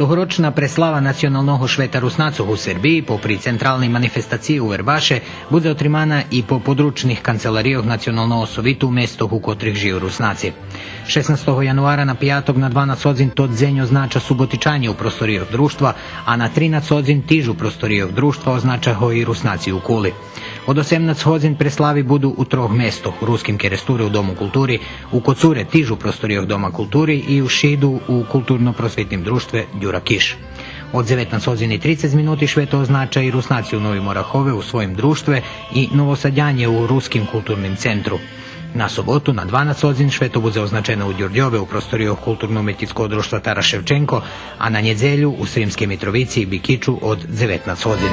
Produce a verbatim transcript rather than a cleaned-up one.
Тогорочна преслава Националного швета Руснацох у Сербиї, попри централней манифестациї у Вербаше, будзе отримана и по подручних канцеларийох Националного совиту у местох у котрих жию Руснаци. Шеснастого януара на пияток на дванац годзин тот дзень означа Суботичанє у просторийох Дружтва, а на тринац годзин тиж у просторийох Дружтва означа го и Руснаци у Кули. Од осемнац годзин преслави буду у трох местох: у Руским Керестуре у Дому култури, у Коцуре тиж у просторийох Дома култури и у Шиду у Културно-просвитним дружтве Дюра Киш. Од дзеветнац годзин и трицец минути швето означа и Руснаци у Новим Орахове у своїм Дружтве и Новосадянє у Руским културним центру. На соботу на дванац годзин швето будзе означене у Дюрдьове у просторийох Културно-уметнїцкого дружтва Тарас Шевченко, а на нєдзелю у Сримскей Митровици и Бикичу од дзеветнац годзин.